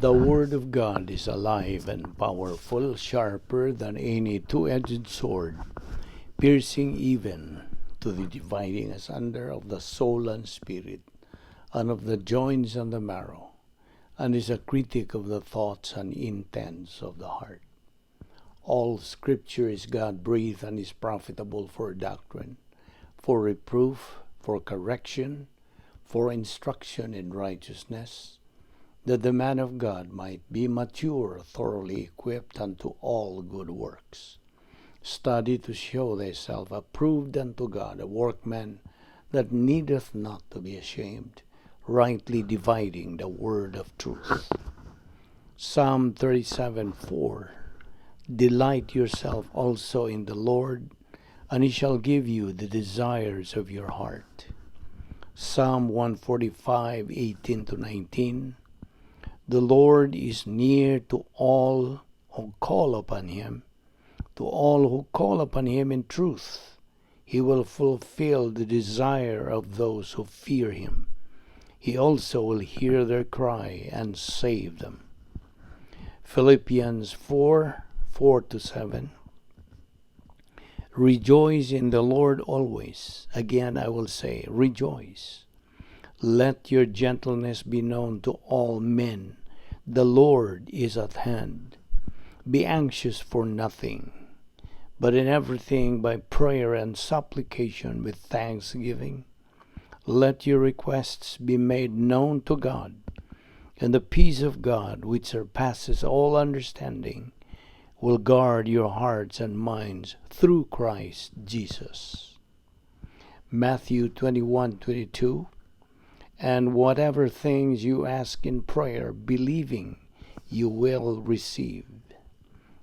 The Word of God is alive and powerful, sharper than any two-edged sword, piercing even to the dividing asunder of the soul and spirit, and of the joints and the marrow, and is a critic of the thoughts and intents of the heart. All Scripture is God-breathed and is profitable for doctrine, for reproof, for correction, for instruction in righteousness, that the man of God might be mature, thoroughly equipped unto all good works. Study to show thyself approved unto God, a workman that needeth not to be ashamed, rightly dividing the word of truth. Psalm 37:4. Delight yourself also in the Lord, and he shall give you the desires of your heart. Psalm 145:18 to 19. The Lord is near to all who call upon him, to all who call upon him in truth. He will fulfill the desire of those who fear him. He also will hear their cry and save them. Philippians 4:4 to 7. Rejoice in the Lord always. Again I will say, rejoice. Let your gentleness be known to all men. The Lord is at hand. Be anxious for nothing, but in everything by prayer and supplication with thanksgiving, let your requests be made known to God, and the peace of God, which surpasses all understanding, will guard your hearts and minds through Christ Jesus. Matthew 21:22. And whatever things you ask in prayer, believing, you will receive.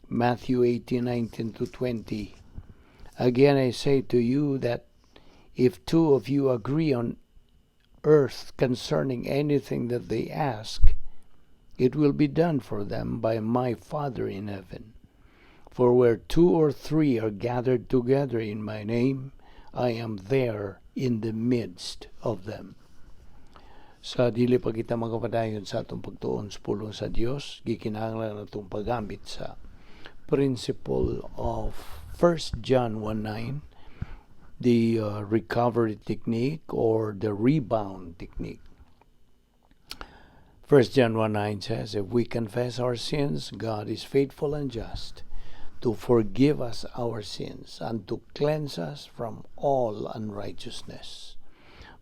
Matthew 18:19 to 20. Again I say to you that if two of you agree on earth concerning anything that they ask, it will be done for them by my Father in heaven. For where two or three are gathered together in my name, I am there in the midst of them. Sa dili pa kita magpadayon sa atong pagtuon sa pulong sa Dios, gikinahanglan atong paggamit sa principle of 1 John 1:9, the recovery technique or the rebound technique. 1 John 1:9 says, if we confess our sins, God is faithful and just to forgive us our sins and to cleanse us from all unrighteousness.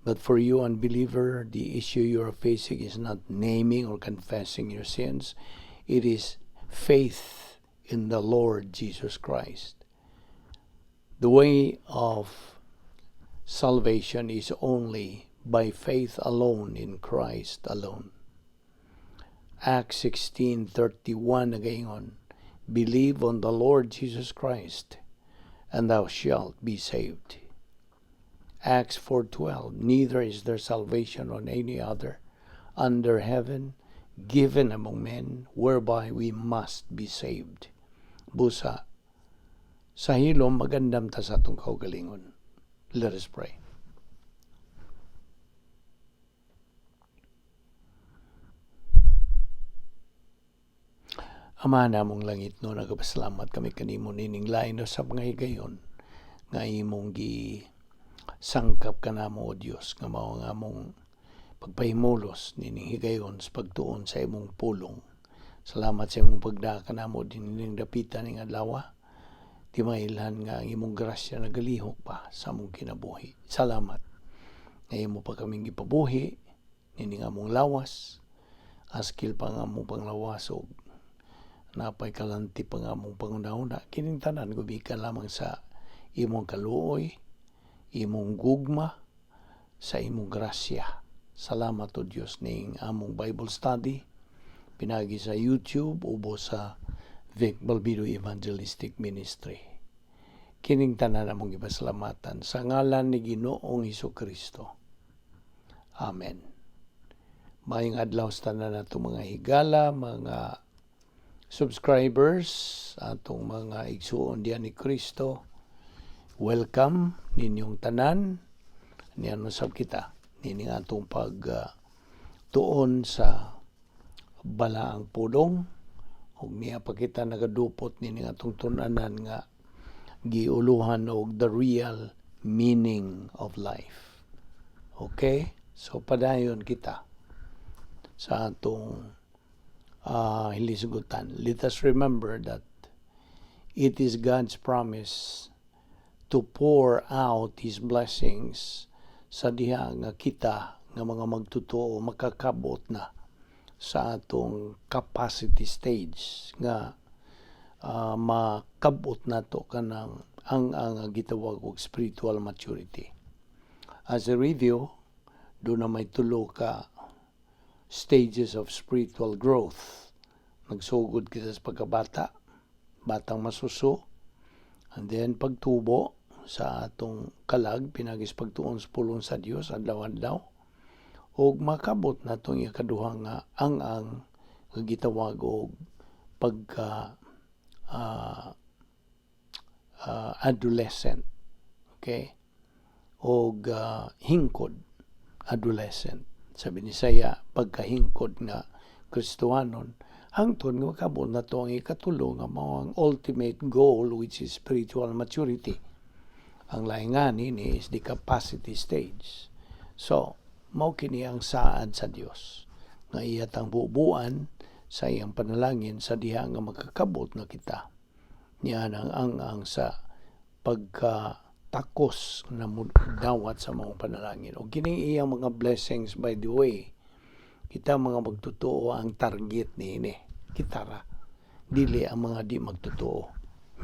But for you, unbeliever, the issue you are facing is not naming or confessing your sins. It is faith in the Lord Jesus Christ. The way of salvation is only by faith alone in Christ alone. Acts 16:31 nagaingon, believe on the Lord Jesus Christ, and thou shalt be saved. Acts 4:12, neither is there salvation on any other under heaven given among men whereby we must be saved. Busa, sa hilom magandam ta sa atong kaugalingon. Let us pray. Ama namong langit no, nagapasalamat kami kanimo nining lain usab nga higayon nga imong gi sangkap ka namo, O Dios, nga mao nga among pagpahimulos nining higayon sa pagtuon sa imong pulong. Salamat sa imong pagdaa kanamo nining dapita ning adlaw. Di mailhan nga ang imong grasya nagalihok pa sa among kinabuhi. Salamat nga imo pa kaming gipabuhi nining among lawas, askil pa nga among panglawas og napay kalanti pa nga among pangunahuna. Kining tanan gumikan lamang sa imong kaluoy, imong gugma, sa imong grasya. Salamat o Dios ning among Bible study pinagi sa YouTube ubo sa Vic Balbido Evangelistic Ministry. Kining tanan among gipasalamatan sa ngalan ni Ginoong Hesukristo. Amen. Maayong adlaw sa tanan natong mga higala, mga subscribers, atong mga igsuon diyan ni Kristo. Welcome ninyong tanan. Niyan usab kita nining atong pag tuon sa Balaang Pulong, ug niya pa kita nagadupot nini atong tun-anan nga giuluhan og "The Real Meaning of Life." Okay? So padayon kita sa atong hilisgutan. Let us remember that it is God's promise to pour out His blessings sa diha nga kita nga mga magtotoo makakabot na sa atong capacity stage nga makabot nato kanang ang gitawag og spiritual maturity. As a review, duna may tulo ka stages of spiritual growth. Nagsugod kita sa pagkabata, batang masuso, and then pagtubo sa atong kalag, pinaagi sa pagtuon sa pulong sa Dios adlaw-adlaw, ug makabot natong ikaduha nga ang nga gitawag og pagka adolescent. Okay? Og hingkod adolescent. Sa Binisaya, pagkahingkod nga Kristohanon, hangtod nga makabot nato ang ikatulo nga mao ang ultimate goal, which is spiritual maturity. Ang laing ani is the capacity stage. So, mao kini ang saad sa Dios nga iya tang bubuan sa iyang panalangin sa diha nga makakabot na kita niya ang sa pagkatakos na dawat sa mga panalangin. O kini iyang mga blessings, by the way, kita mga magtotoo ang target niini. Kita ra. Dili ang mga di magtotoo.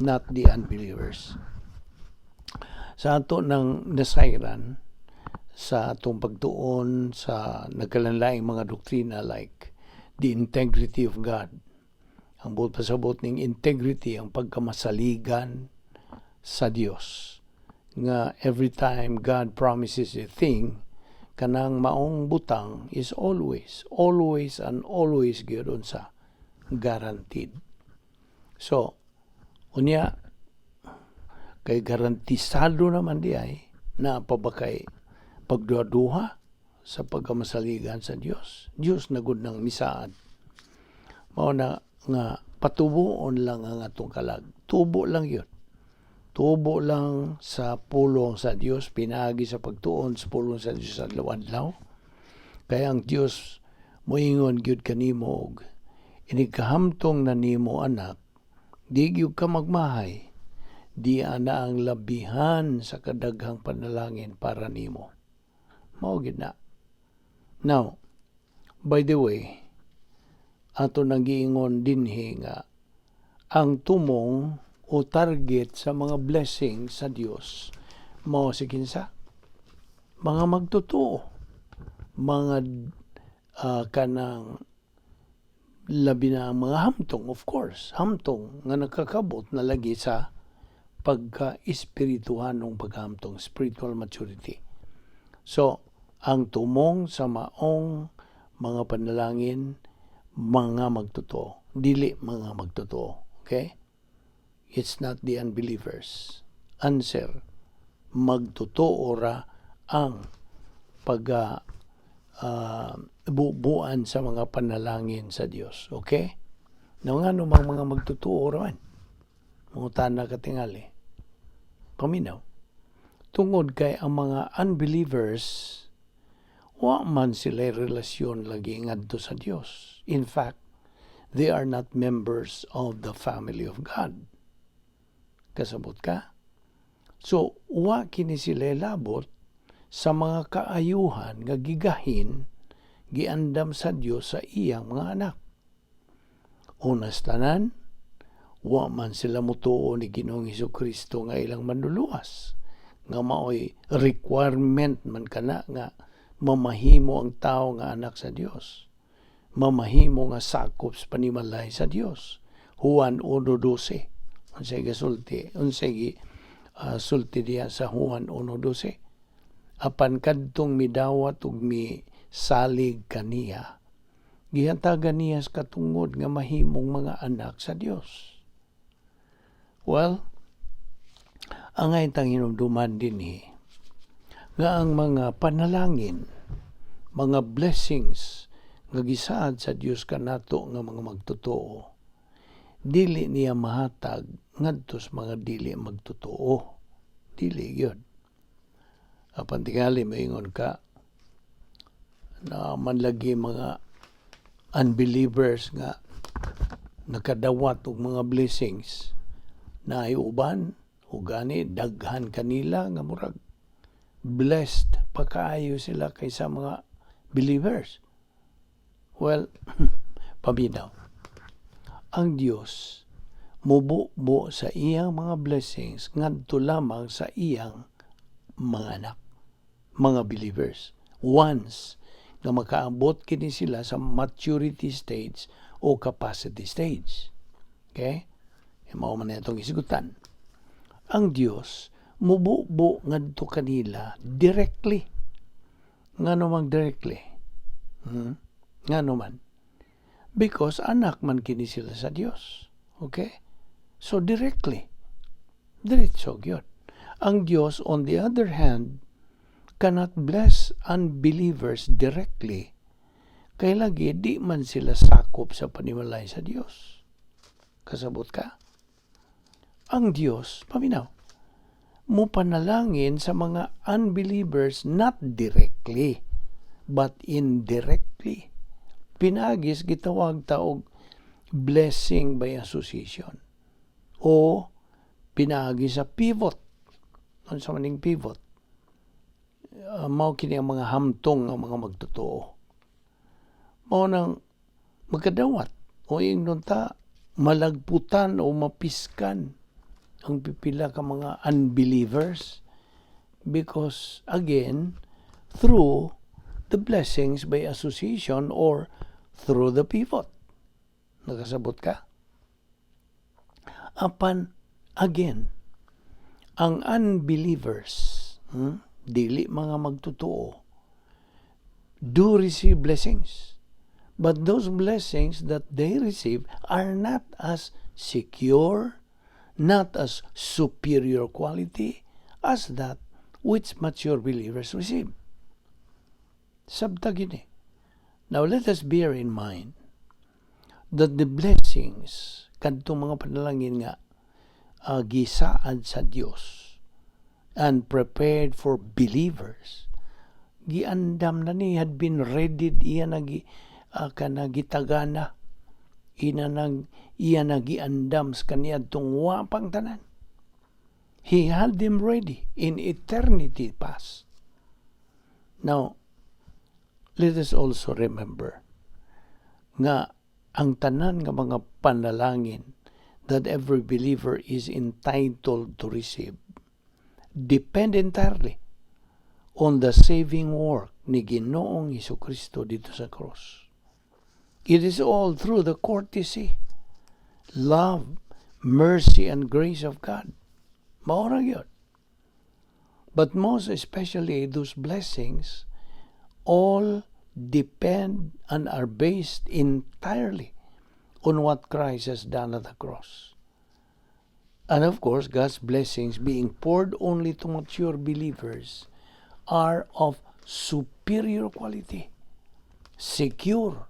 Not the unbelievers. Sa ato ng nasayran, sa atong pagtuon sa nagkalanlaing mga doktrina like the integrity of God. Ang buot pasabot ning integrity, ang pagkamasaligan sa Dios. Nga every time God promises a thing, kanang maong butang is always, always and always gyud unsa guaranteed. So, unya kay garantisado naman diay na pa ba kay pagduha-duha sa pagkamasaligan sa Dios. Dios na gud nang misaad. Mao na nga patubuon lang ang atong kalag. Tubo lang yun. Tubo lang sa pulong sa Dios, pinaagi sa pagtuon sa pulong sa Dios sa adlaw-adlaw. Kaya ang Dios moingon gyud kanimo og inigkahamtong na nimo, anak, di gyud ka magmahay, di ana ang labihan sa kadaghang panalangin para nimo. Mao gyud na. Now, by the way, ato nang giingon dinhi nga ang tumong o target sa mga blessing sa Dios mao si kinsa? Mga magtotoo, mga kanang labi na ang mga hamtong, of course, hamtong nga nakakabot na lagi sa pagka-espirituhanong paghamtong, spiritual maturity. So, ang tumong sa maong mga panalangin, mga magtotoo. Dili mga magtotoo. Okay? It's not the unbelievers. Answer, magtotoo ra ang pag bubuan sa mga panalangin sa Dios. Okay? No nga no mga magtotoo ra man? Mangutana ka tingali. Paminaw. Tungod kay ang mga unbelievers, wa man sila relasyon lagi ngadto sa Dios. In fact, they are not members of the family of God. Kasabot ka? So, wa kini sila labot sa mga kaayuhan nga gigahin, giandam sa Dios sa iyang mga anak. Unas tanan, wa man sila mutuo ni Ginoong Kristo nga ilang manluluwas. Nga maoy requirement man kana nga mamahimo ang tao nga anak sa Dios. Mamahimo nga sakop sa panimalay sa Dios. Juan 1:12. Unsay gasulti? Unsay gi sulti diya sa Juan 1:12? Apan kadtong midawat ug mi salig kaniya, gihatagan niya sa katungod nga mahimong mga anak sa Dios. Well, angay tang hinumduman dinhi nga ang mga panalangin, mga blessings Nga gisaad sa Dios kanato nga mga magtotoo, dili niya mahatag ngadto sa mga dili magtotoo. Dili gyud. Apan tingali moingon ka na manlagi mga unbelievers nga nakadawat og mga blessings na uban o gani daghan kanila nga murag blessed pa kaayo sila kaysa mga believers. Well, paminaw. Ang Dios mububo sa iyang mga blessings ngadto lamang sa iyang mga anak, mga believers. Once nga makaabot kini sila sa maturity stage o capacity stage. Okay? E mao man itong isgutan. Ang Dios mububo ngadto kanila directly. Ngano mang directly? Hmm? Ngano man? Because anak man kini sila sa Dios. Okay? So directly. Diretso gyud. Ang Dios, on the other hand, cannot bless unbelievers directly kay lagi di man sila sakop sa panimalay sa Dios. Kasabot ka? Ang Dios, paminaw, mo panalangin sa mga unbelievers not directly but indirectly. Pinaagi sa gitawag ta og blessing by association o pinaagi sa pivot. Ano sa maning pivot? Mao kini ang mga hamtong nga mga magtotoo. Mao nang magkadawat o ingnon ta malagputan o mapiskan ang pipila ka mga unbelievers because, again, through the blessings by association or through the pivot. Nakasabot ka? Apan again, ang unbelievers, dili mga magtotoo, do receive blessings. But those blessings that they receive are not as secure, not as superior quality as that which mature believers receive. Sabta gini. Now let us bear in mind that the blessings, kadtong mga panalangin nga gisaad sa Dios and prepared for believers, giandam na ni, had been readied, iya nagi kana gitagana ina nang iya nagiandam sa kaniadtong wa pang tanan. He had them ready in eternity past. Now let us also remember nga ang tanan nga mga panalangin that every believer is entitled to receive depend entirely on the saving work ni Ginoong Kristo didto sa cross. It is all through the courtesy, love, mercy, and grace of God. Mao ra gyud. But most especially, those blessings all depend and are based entirely on what Christ has done at the cross. And of course, God's blessings being poured only to mature believers are of superior quality, secure,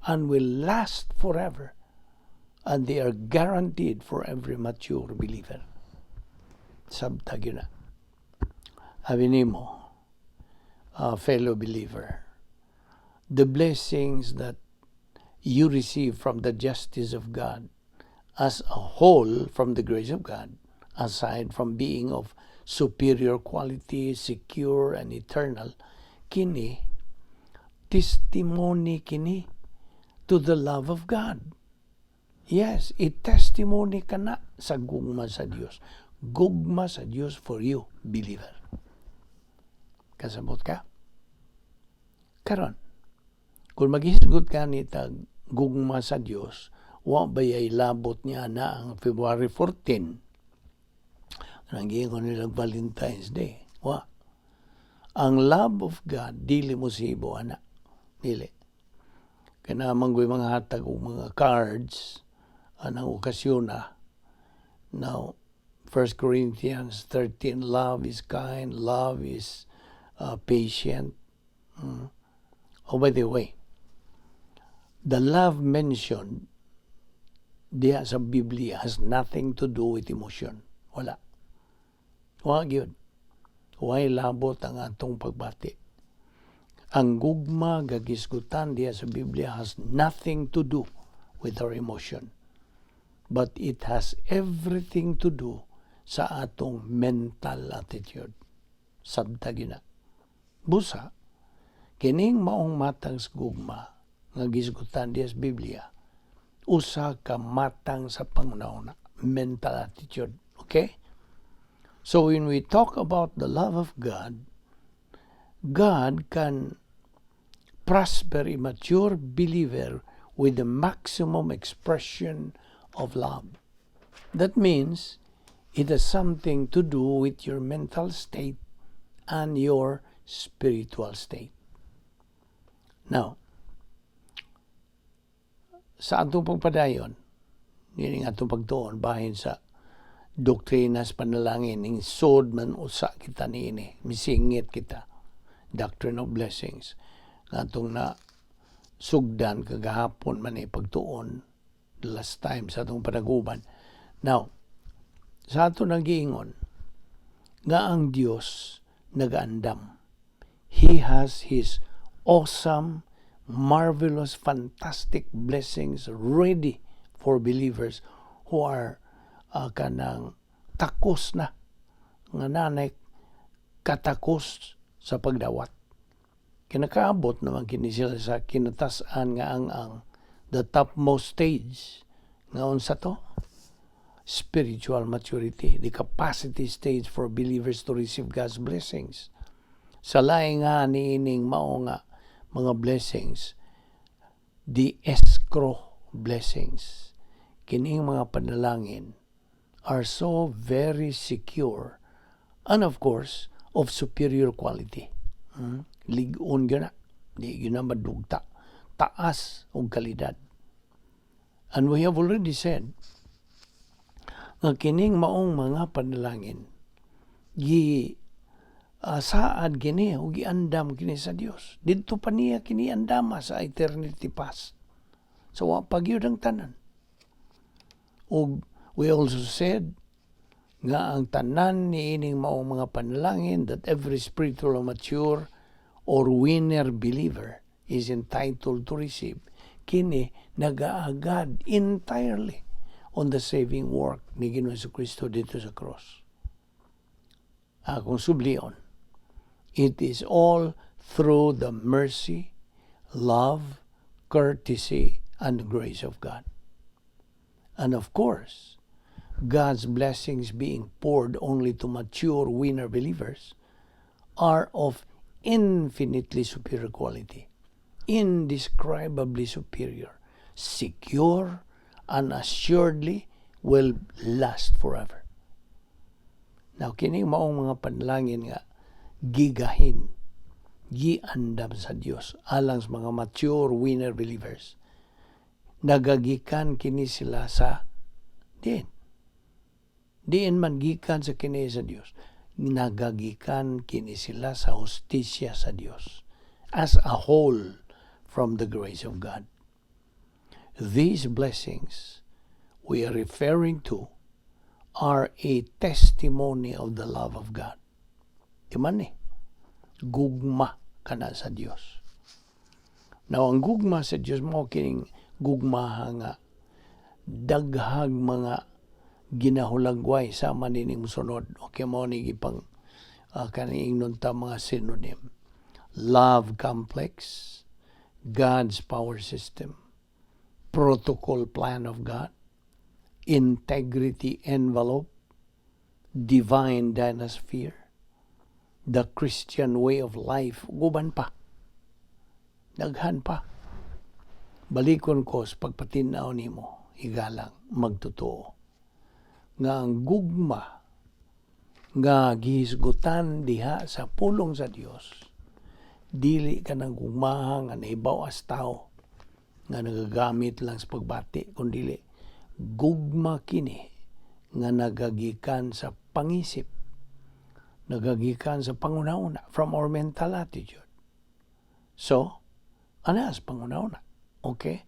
and will last forever. And they are guaranteed for every mature believer. Sabta gyud na. Abi nimo, fellow believer, the blessings that you receive from the justice of God as a whole from the grace of God, aside from being of superior quality, secure, and eternal, kini, testimony kini to the love of God. Yes, i-testimony kana sa gugma sa Dios. Gugma sa Dios for you, believer. Kasabot ka? Karon, kung maghisgot ka ni tag gugma sa Dios, wa bayay labot niya na ang February 14? Nang giingon nila Valentine's Day. Wa. Ang love of God, dili mo sibo, ana. Dili. Kana manggoy mga hatag og mga cards anang okasyon na. Now, 1 Corinthians 13, love is kind, love is patient. Oh, by the way, The love mentioned diha sa Biblia has nothing to do with emotion. Wala. Wa gyud. Way labot ang atong pagbati. Ang gugma nga gihisgutan diha sa Biblia has nothing to do with our emotion. But it has everything to do sa atong mental attitude. Sabta gyud na. Busa, kining maong matang sa gugma nga gihisgutan diha sa Biblia, usa ka matang sa panghunahuna, mental attitude. Okay? So when we talk about the love of God, God can prosper a mature believer with the maximum expression of love. That means it has something to do with your mental state and your spiritual state. Now, sa atong pagpadayon, yun ang atong pagtuon bahin sa doktrina sa panalangin, ning sod man usa kita niini, misingit kita, doctrine of blessings, nga atong na sugdan kagahapon man ni pagtuon the last time sa atong panaguban. Now, sa ato nang giingon, nga ang Dios nagaandam. He has His awesome, marvelous, fantastic blessings ready for believers who are kanang takos na nga nanay katakos sa pagdawat. Kinakaabot naman kini sila sa kinatas-an nga ang the topmost stage nga unsa to? Spiritual maturity, the capacity stage for believers to receive God's blessings. Sa laing nga niining mao nga mga blessings, the escrow blessings, kining mga panalangin are so very secure and, of course, of superior quality. Lig-on gyud na, di gyud na madugta. Taas og kalidad. And we have already said nga kining maong mga panalangin gi saad kini o giandam kini sa Dios. Didto pa niya kini andama sa eternity past. So wa pa gyud ang tanan. Og we also said nga ang tanan niining maong mga panalangin that every spiritual mature or winner believer is entitled to receive kini nagaagad entirely on the saving work ni Ginoong Kristo didto sa cross. Akong sublion, it is all through the mercy, love, courtesy, and grace of God. And of course, God's blessings being poured only to mature winner believers are of infinitely superior quality, indescribably superior, secure, and assuredly will last forever. Now, kini maong mga panalangin nga gigahin, giandam sa Dios alang sa mga mature winner believers. Nagagikan kini sila sa diin. Diin man gikan sa kini sa Dios. Nagagikan kini sila sa hustisya sa Dios as a whole from the grace of God. These blessings we are referring to are a testimony of the love of God. Di man ni, gugma kana sa Dios. Now, ang gugma sa Dios mo kining gugmaha nga daghag mga ginahulagway sa manining musunod. Okay mo ni gipang kaniingnon ta mga synonym. Love complex, God's power system, protocol plan of God, integrity envelope, divine dynasphere, the Christian way of life, guban pa. Daghan pa. Balikon ko sa pagpatinaw nimo, higalang magtotoo. Nga ang gugma nga gihisgutan diha sa pulong sa Dios, dili ka ng gugmaha nga nahibaw as tao nga nagagamit lang sa pagbati, kundi gugma kini nga nagagikan sa pangisip, nagagikan sa panghunahuna, from our mental attitude. So, ana sa panghunahuna. Okay?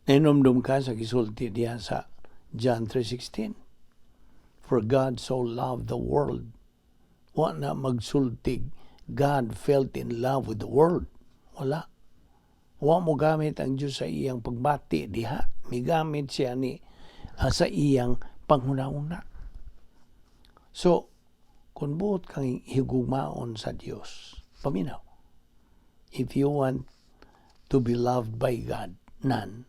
Nahinumdum ka sa gisulti diha sa John 3:16. "For God so loved the world." Wa na magsultig, "God felt in love with the world." Wala. Wa mo gamit ang Diyos sa iyang pagbati diha. Migamit siya ni sa iyang panghuna-huna. So, kung buot kang higugmaon sa Dios, paminaw. If you want to be loved by God, nan,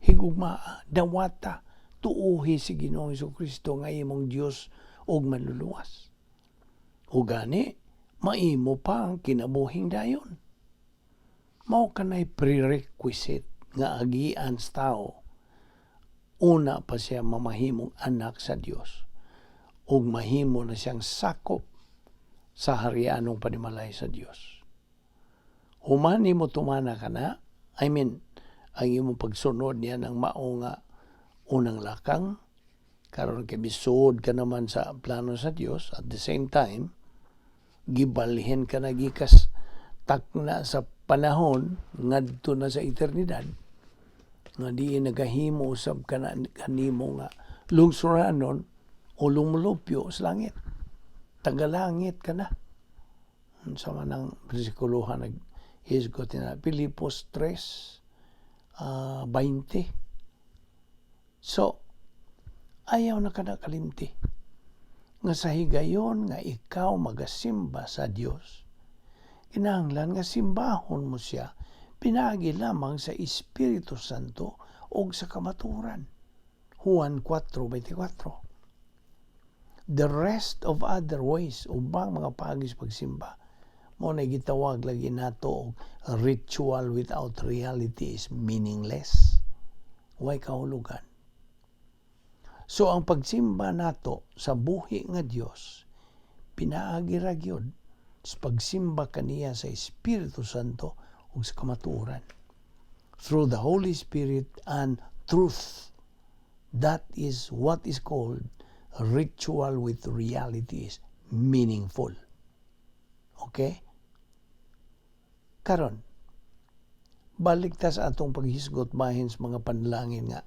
higugmaa, dawata, tuuhi si Ginoong Kristo nga imong Dios ug manluluwas. O gani, maimo pa ang kinabuhing dayon. Mao kanay prerequisite nga agian sa tao una pa siya mamahimong anak sa Dios ug mahimo na siyang sakop sa harianong panimalay sa Dios. Human mo tumana ka na, I mean, ang imong pagsunod niya ng mao nga unang lakang, karon kay misuod ka naman sa plano sa Dios, at the same time, gibalhin ka na gikas takna sa panahon ngadto na sa eternidad nga diin nagahimo usab ka na kanimo nga lungsuranon o lumulupyo sa langit. Tagalangit ka na. Unsa man ang bersikulohan nag hisgot na Filipos 3, 20. So, ayaw na ka na kalimti nga sa higayon nga ikaw magasimba sa Dios, kinahanglan nga simbahon mo siya pinaagi lamang sa Espiritu Santo o sa kamaturan. Juan 4:24. The rest of other ways, ubang mga paagi sa pagsimba, mo na gitawag lagi nato og ritual without reality is meaningless. Way kahulugan. So ang pagsimba nato sa buhi nga Dios, pinaagi ra gyud sa pagsimba kaniya sa Espiritu Santo ug sa kamatuoran. Through the Holy Spirit and truth. That is what is called ritual with reality is meaningful. Okay? Karon, balik ta sa atong paghisgot bahin sa mga panalangin nga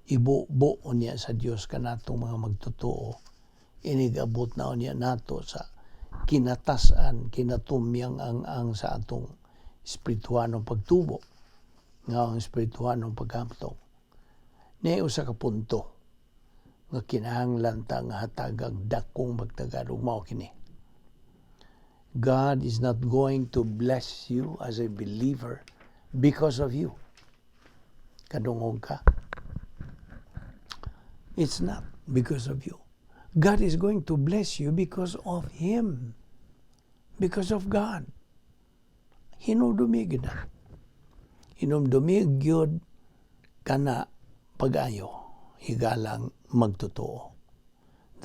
ibubo niya sa Dios kanatong mga magtotoo inigabot na niya nato sa kinatasan, kinatumyang ang sa atong espirituhanong pagtubo nga ang espirituhanong paghamtong. Ni usa ka punto nga kinahanglan ta nga hatagag dakong magtagalog, mao kini: God is not going to bless you as a believer because of you. Kadungog ka? It's not because of you. God is going to bless you because of Him. Because of God. Hinumdumi na. Hinumdumi gyud kana pag-ayo. Higalang magtotoo.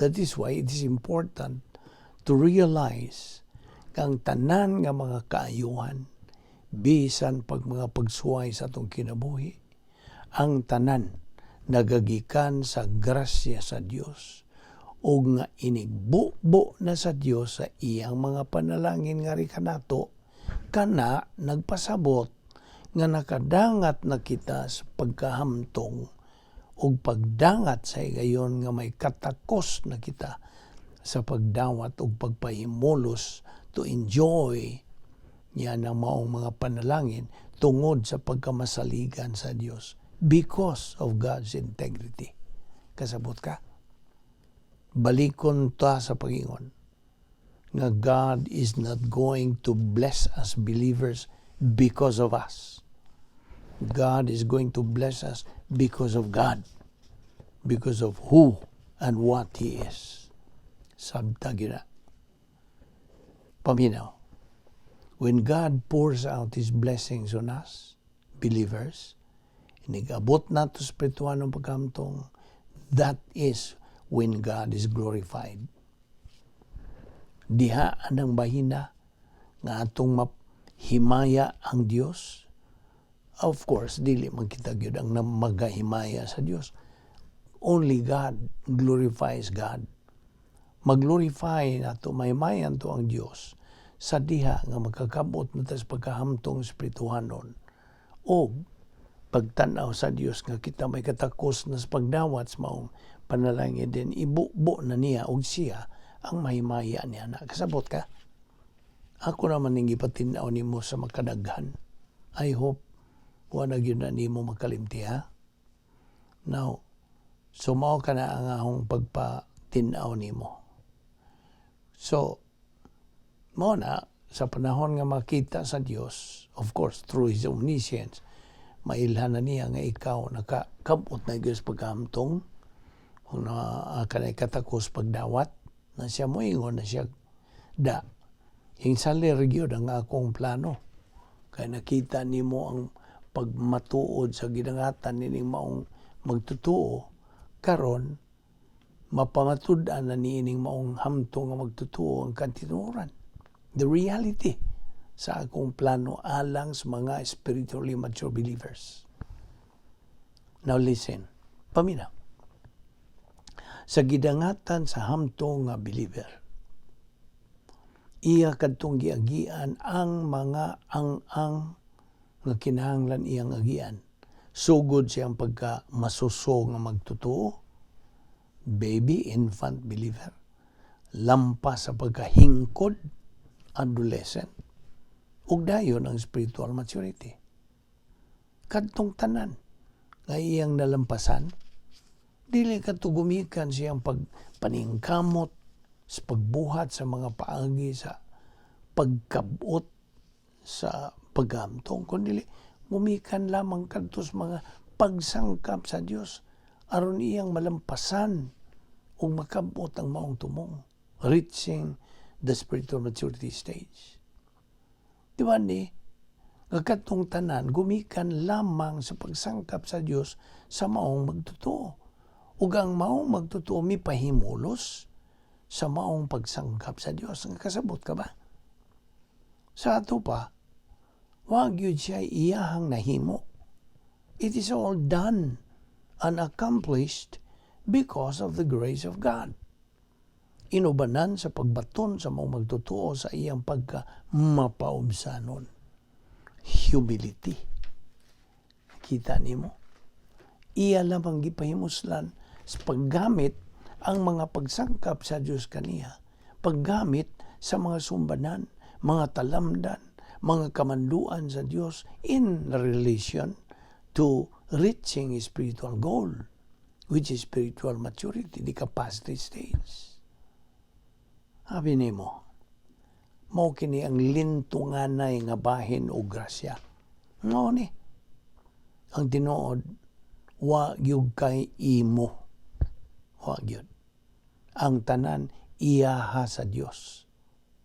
That is why it is important to realize kang tanan nga mga kaayuhan, bisan pag mga pagsuway sa atong kinabuhi, ang tanan nagagikan sa grasya sa Dios ug nga inigbubo na sa Dios sa iyang mga panalangin ngari kanato, kana nagpasabot nga nakadangat na kita sa pagkahamtong ug pagdangat sa higayon nga may katakos na kita sa pagdawat ug pagpahimulos to enjoy niya ng maong mga panalangin tungod sa pagkamasaligan sa Dios, because of God's integrity. Kasabot ka? Balikon ta sa pagingon nga God is not going to bless us believers because of us. God is going to bless us because of God. Because of who and what He is. Sabta gina. Paminaw. When God pours out His blessings on us, believers, inigabot nato sa espirituhanong pagkamtong, that is when God is glorified. Diha anang bahina nga atong mapahimaya ang Dios. Of course, dili man kita gyud ang magahimaya sa Dios. Only God glorifies God. Mag-glorify nato, mahimayan to ang Dios sa diha nga magkakabot na ta sa pagkahamtong espirituhanon o Pagtanaw sa Dios nga kita may katakos na sa pagdawat sa maong panalangin din, ibubo na niya og siya ang mahimaya niya na. Kasabot ka? Ako naman ning gipatin-aw nimo sa makadaghan. I hope wa na gyud na nimo makalimti, ha. Now, so mao ka na ang akong pagpatin-aw nimo. So, mao na, sa panahon nga makita sa Dios, of course, through His omniscience, mailhan na niya nga ikaw nakakabot na gyud sa paghamtong kung na kanay katakos pagdawat na siya, moingon na siya da hingsalir gyud ang akong plano kay nakita nimo ang pagmatuod sa gidangatan nining maong magtutuo. Karon mapamatud-an na niining maong hamtong nga magtutuo ang katinuoran, the reality sa akong plano alang sa mga spiritually mature believers. Now listen, paminaw. Sa gidangatan sa hamtong nga believer, iya kadtong giagian ang mga ang-ang nga kinahanglan iyang agian. Sugod siyang pagka masuso nga magtutuo, baby, infant believer, lampas sa pagkahingkod, adolescent, ug dayon ang spiritual maturity. Kadtong tanan nga iyang nalampasan, dili kadto gumikan siyang pagpaningkamot sa pagbuhat sa mga paagi sa pagkabot sa paghamtong, kundi gumikan lamang kadto sa mga pagsangkap sa Dios aron iyang malampasan ug makabot ang maong tumong, reaching the spiritual maturity stage. Di ba ni nga kadtong tanan gumikan lamang sa pagsangkap sa Dios sa maong magtotoo, ug ang maong magtotoo mipahimulos sa maong pagsangkap sa Dios? Nga kasabot ka ba? Sa ato pa, wa gyud siya iyahang nahimo. It is all done and accomplished because of the grace of God, inubanan sa pagbaton sa maong magtotoo sa iyang pagka mapaubsanon, humility. Kita nimo, iya lamang gipahimuslan sa paggamit ang mga pagsangkap sa Dios kaniya, paggamit sa mga sumbanan, mga talamdan, mga kamanduan sa Dios in relation to reaching a spiritual goal, which is spiritual maturity, the capacity stage. Sabi nimo, mao kini ang lintunganay nga bahin o grasya. Mao ni. Ang tinuod, wa gyud kay imo. Wa gyud. Ang tanan iyaha sa Dios.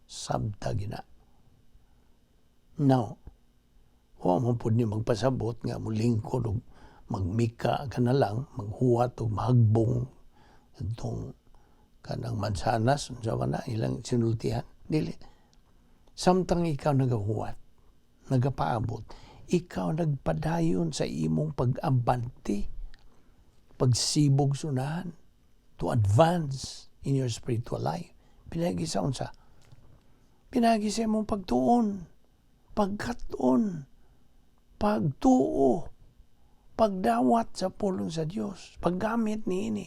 Sabta gina. Now, wa mo pud ni magpasabot nga molingkod og magmika ka na lang, maghuwat og mahagbong itong kanang mansanas, unsa man na ilang sinultihan. Dili. Samtang ikaw nagahuwat, nagapaabot, ikaw nagpadayon sa imong pag-abante, pagsibog sunahan, to advance in your spiritual life. Pinagi sa unsa? Pinagi sa imong pagtuon, pagkat-on, pagtuo, pagdawat sa pulong sa Dios, paggamit niini,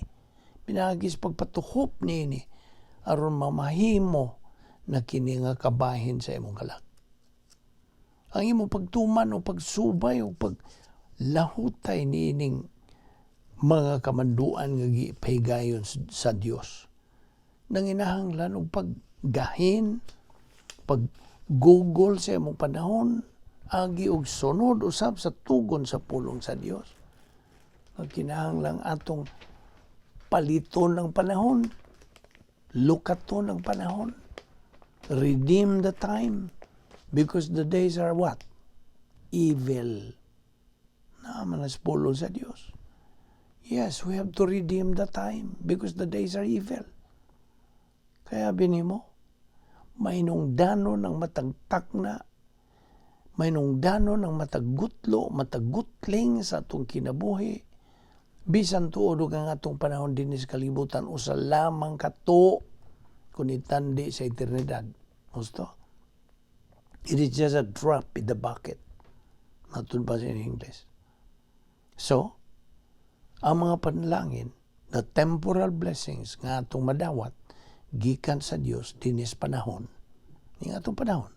pinagi sa pagpatuhop niini, aron mamahimo na kini nga kabahin sa imong kalag. Ang imong pagtuman o pagsubay o paglahutay niining mga kamanduan nga gipahigayon sa Dios, nanginahanglan og paggahin, paggugol sa imong panahon, agi og sunod usab sa tugon sa pulong sa Dios. Ang kinahanglan atong paliton ng panahon, lukaton ng panahon, redeem the time, because the days are what? Evil. Naman as pulong sa Dios. Yes, we have to redeem the time because the days are evil. Kaya binimo, mainungdanon ng matagtak na, mainungdanon ng matagutlo, matagutling sa atong kinabuhi, bisan tuod og ang atong panahon dinhi sa kalibutan usa lamang kato kung itandi sa eternidad. Gusto? It is just a drop in the bucket. Matud pa sa in English. So, ang mga panalangin, the temporal blessings nga atong madawat gikan sa Dios dinis panahon, ning atong panahon,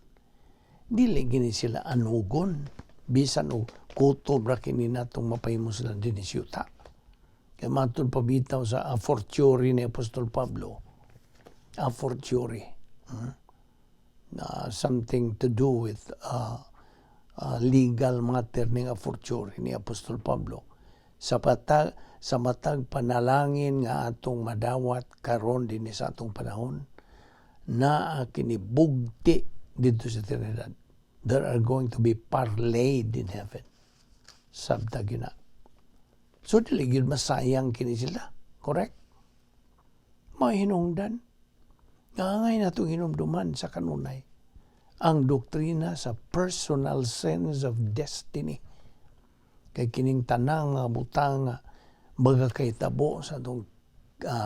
dili gini sila anugon bisan og kutob ra kini natong mapahimo sila dinis yuta. Kay matud pa bitaw sa a fortiori ni Apostol Pablo, a fortiori, Na something to do with legal matter ning a fortiori ni Apostol Pablo. Sa matag panalangin nga atong madawat karon dinhi sa atong panahon, naa kini bugti didto sa eternidad. There are going to be parlayed in heaven. Sabta gyud na. So dili gyud masayang kini sila. Correct? Mahinungdan. Nga angay natong hinumduman sa kanunay ang doktrina sa personal sense of destiny. Kay kining tanang nga butang nga magakahitabo sa atong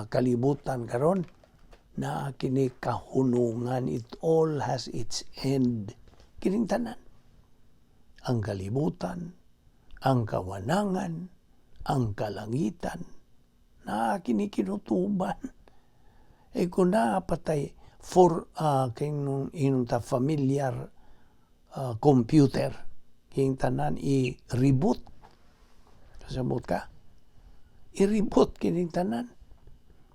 kalibutan karon, naa kini kahunungan. It all has its end. Kining tanan, ang kalibutan, ang kawanangan, ang kalangitan, naa kini kinutuban. Eh kung naa patay for kay nung ingon ta familiar computer, kining tanan i-reboot. Kasabot ka? I-reboot kining tanan.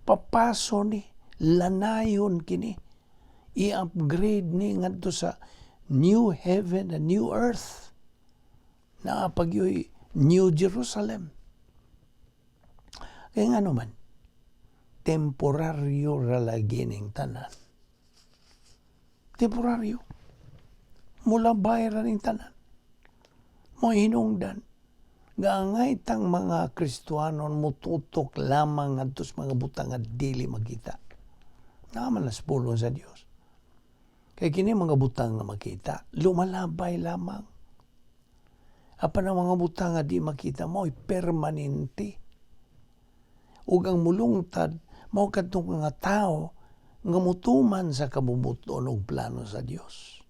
Papaso ni, lanayon kini. I-upgrade ni ngadto sa new heaven and new earth. Naa pa gyoy New Jerusalem. Kaya nga naman, temporaryo ra lagi ning tanan. Temporaryo. Mulabay ra ning tanan. Mo hinungdan nga angay tang mga Kristohanon mututok lamang ngadto sa mga butang nga dili makita. Naa man na sa pulong sa Dios. Kay kini mga butang nga makita, lumalabay lamang. Apan ang mga butang nga di makita mo'y permanente. Ug ang mulungtad mao kadtong mga tao nga mutuman sa kabubut-on og plano sa Dios.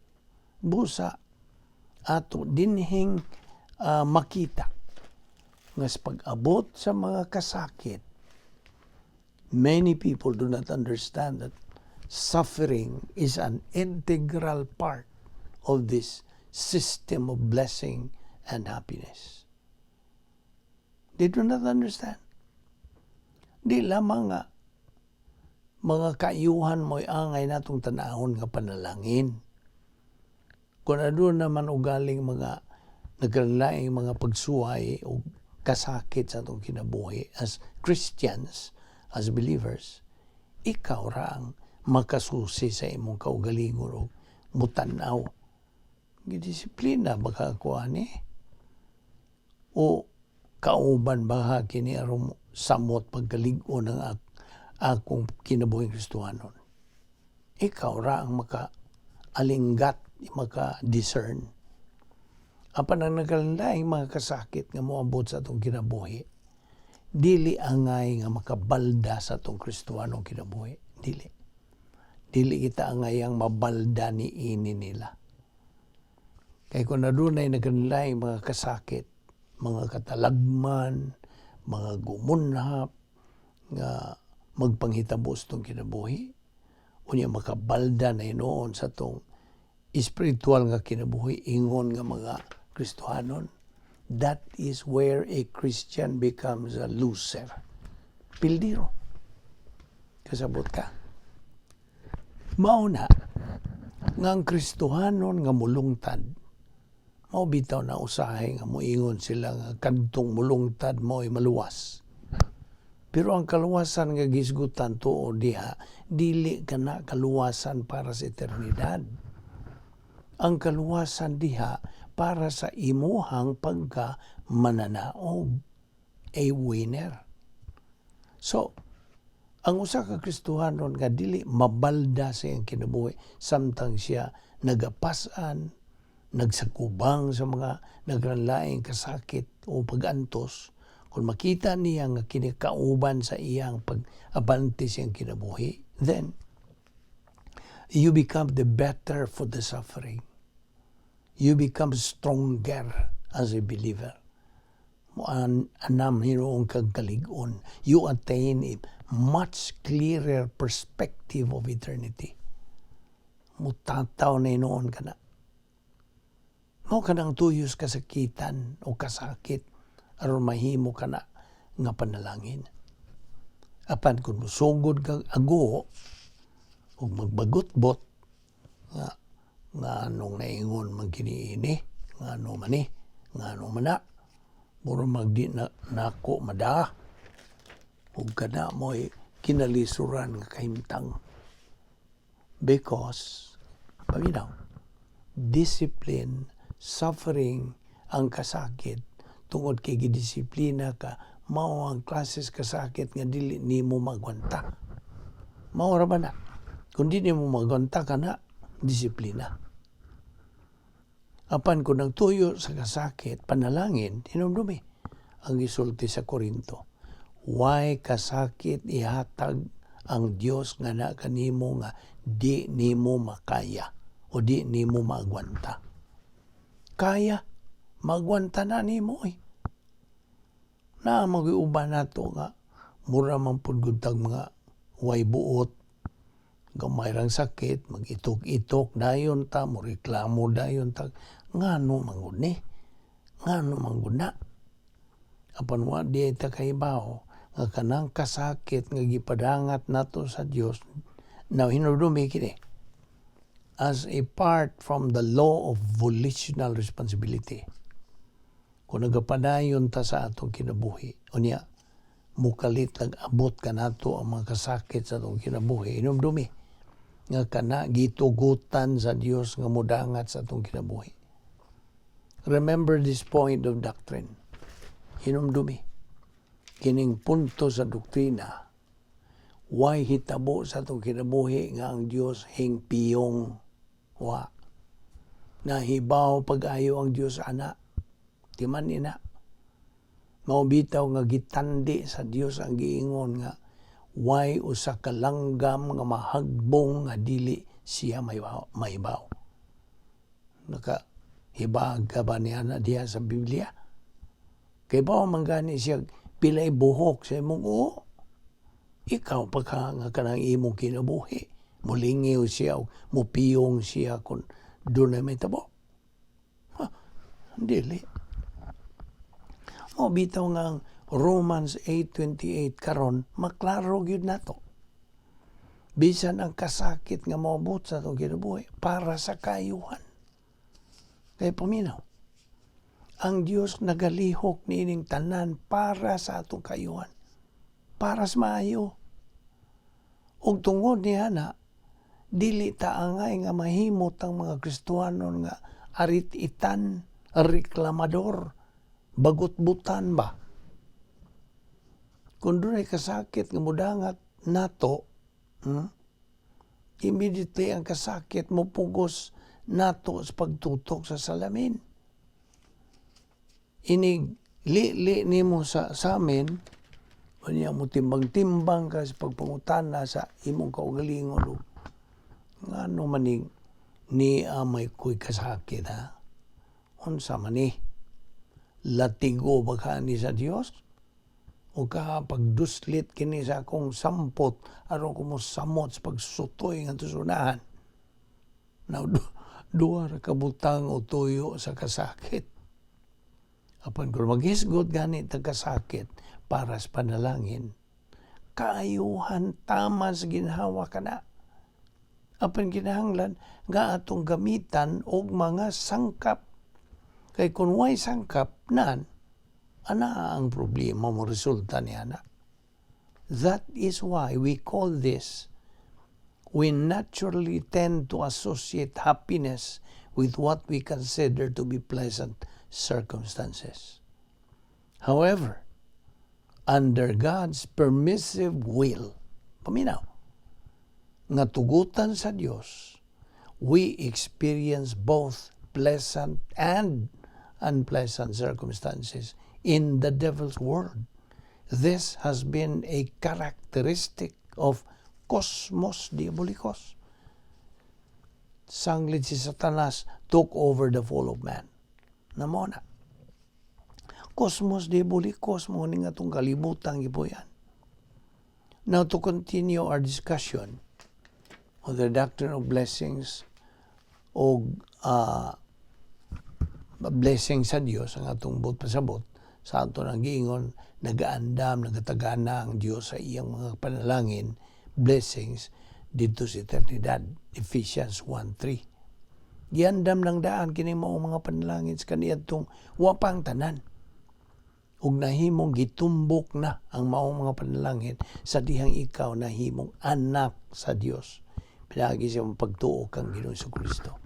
Busa ato dinhing makita nga sa pag-abot sa mga kasakit, many people do not understand that suffering is an integral part of this system of blessing and happiness. They do not understand. Di lamang nga mga kaayuhan mo'y angay natong tanahon nga panalangin. Kung aduna naman ugaling mga nagkalaing mga pagsuway o kasakit sa atong kinabuhi as Christians, as believers, ikaw ra ang makasusi sa imong kaugalingon o mutanaw. Gidisiplina ba ka ako ani? O kauban ba kini aron samot pagkalig-on ng akong kinabuhing Kristohanon? Ikaw ra ang maka-alinggat, maka-discern. Apan ang nagkalaing mga kasakit nga moabot sa atong kinabuhi, dili angay nga makabalda sa atong Kristohanong kinabuhi. Dili. Dili kita angay ang mabalda ni ini nila. Kay kung adunay nagkalaing mga kasakit, mga katalagman, mga gumunhap, nga magpanghitabo sa atong kinabuhi, unya makabalda na hinuon sa atong espiritual nga kinabuhi ingon nga mga Kristohanon, that is where a Christian becomes a loser. Pildiro. Kasabot ka? Mao na nga ang Kristohanon nga mulungtad, mao bitaw na usahay nga moingon sila nga kadtong mulungtad mo'y maluwas. Pero ang kaluwasan nga gisgutan tuod diha, dili kana kaluwasan para sa eternidad. Ang kaluwasan diha para sa imuhang pagka mananaog, a winner. So, ang usa ka Kristohanon nga dili mabalda sa iyang kinabuhi samtang siya nagapasan, nagsakubang sa mga nagranlaing kasakit o pag-antos, kung makita niya nga kini kauban sa iyang pag-abante sa iyang kinabuhi, then you become the better for the suffering. You become stronger as a believer. Mo anam hinuon kag kalig-on. You attain a much clearer perspective of eternity. Mutataw na hinuon ka na. Mao kanang tuyos kasakitan o kasakit aron mahimo ka na nga panalangin. Apan kung musugod kag ago ug magbagutbot nga nganong naingon man kini ini, ngano man ni, ngano man na, mura magdi na nako madaa ug kana mo'y kinalisuran nga kahimtang. Because, paminaw, discipline, suffering, ang kasakit, tungod kay gidisiplina ka, mao ang klases kasakit nga dili nimo magwanta. Mao ra ba na? Kung di nimo magwanta ka na, disiplina. Apan kung nagtuyo sa kasakit, panalangin, hinumdumi ang gisulti sa Korinto. Way kasakit ihatag ang Dios nga na kanimo nga di nimo makaya o di nimo maagwanta. Kaya, magwanta na nimo eh. Na mag-uban nato nga mura man pud gud tag mga way buot, gamay rang sakit, mag-itok-itok dayon ta, mo reklamo dayon ta, ngano man gud ni, ngano man gud na. Apan wa di ta kahibaw nga kanang kasakit nga gipadangat nato sa Dios. Now, hinumdumi kini as a part from the law of volitional responsibility. Kung nagapadayon ta sa atong kinabuhi, unya mukalit nag-abot kanato ang mga kasakit sa atong kinabuhi, hinumdumi nga kana gitugutan sa Dios nga mudangat sa atong kinabuhi. Remember this point of doctrine. Hinumdumi kining punto sa doktrina. Why hitabo sa atong kinabuhi nga ang Dios hingpiyong? Wa nahibaw pag-ayo ang Dios ana timan ina. Mao bitaw nga gitandi sa Dios ang giingon nga way usa ka langgam nga mahagbong nga dili siya mahibaw. Naka hibag ka ba niya na diha sa Biblia? Kay ba man gani siya pilay buhok sa imong uo? Ikaw pa ka nga kanang imong kinabuhi. Mulingiw siya, mupiyong siya kung doon na may tabo. Ha, dili. O bitaw nga ang Romans 8:28 karon maklaro gyud nato. Bisan ang kasakit nga moabot sa atong kinabuhi para sa kaayuhan. Kay paminaw, ang Dios nagalihok niining tanan para sa atong kaayuhan. Para sa maayo. Ug tungod niya na, dili ta angay nga mahimot ang mga Kristohanon nga arit-itan, reklamador, bagutbutan ba? Kung dunay kasakit nga mudangat nato, immediately ang kasakit mo pugos nato sa pagtutok sa salamin. Inig li-li nimo sa amin, unya mo timbang-timbang ka sa pagpangutana sa imong kaugalingon og ngano maning ni may ko'y kasakit, ha? Unsa man ni? Latigo ba ka ni sa Dios? O ka pagduslit kini sa akong sampot aron ko mo samot sa pagsutoy nga unahan? Now, duha ra ka butang o tuyo sa kasakit. Apan kung maghisgot gani ta kasakit para sa panalangin, kaayuhan, tama sa ginhawa ka na. Apan kinahanglan nga atong gamitan og mga sangkap. Kay kung way sangkap nan, ana ang problema mo resulta niya na. That is why we call this, we naturally tend to associate happiness with what we consider to be pleasant circumstances. However, under God's permissive will, paminaw, nga tugutan sa Dios, we experience both pleasant and unpleasant circumstances in the devil's world. This has been a characteristic of cosmos diabolicos. Sanglit si Satanas took over the fall of man. Namo na. Cosmos diabolicos mo ni nga atong kalibutang gipuy-an. Now, to continue our discussion on the doctrine of blessings o blessing sa Dios, ang atong buot pasabot sa ato nang giingon, nagaandam, nagatagana ang Dios sa iyang mga panalangin, blessings didto sa eternidad. Ephesians 1:3. Giandam lang daan kini mao mga panalangin sa kaniadtong wa pa ang tanan. Ug nahimong gitumbok na ang maong mga panalangin sa dihang ikaw nahimong anak sa Dios pinaagi sa imong pagtuo kang Ginoong Kristo.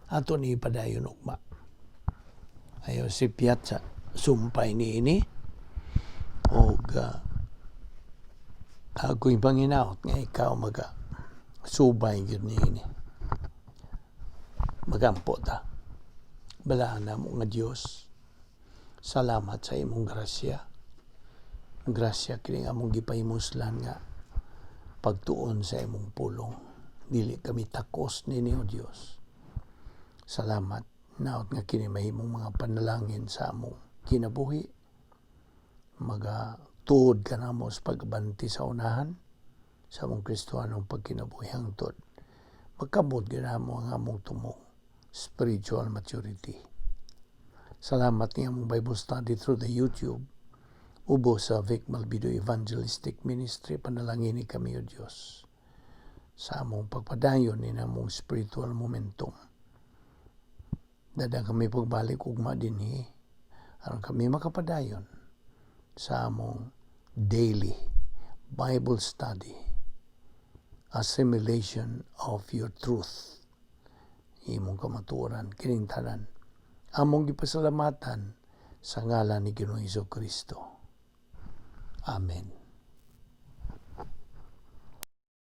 Ato ni ipadayon ugma. Ayo si Piazza sumpay niini og ako'y panginaot nga ikaw maga subay gyud niini. Magampo ta. Balaan namo nga Dios, salamat sa imong grasya. Grasya kini nga among gipahimuslan nga pagtuon sa imong pulong. Dili kami takos nini, O Dios. Salamat, naot nga kini mahimong mga panalangin sa among kinabuhi. Maga tuod ka namo sa pagbanti sa unahan sa among Kristohanong pagkinabuhi hangtod magkamot gyud namo ang among tumong spiritual maturity. Salamat ni among Bible study through the YouTube. Ubo sa Vic Malbido Evangelistic Ministry, panalangini kami, O Dios, sa among pagpadayon ni among spiritual momentum. Dada kami pagbalik ugma dinhi aron kami makapadayon sa among daily Bible study, assimilation of your truth, imong kamatuoran. Kining tanan among gipasalamatan sa ngalan ni Ginoong Hesus Kristo. Amen.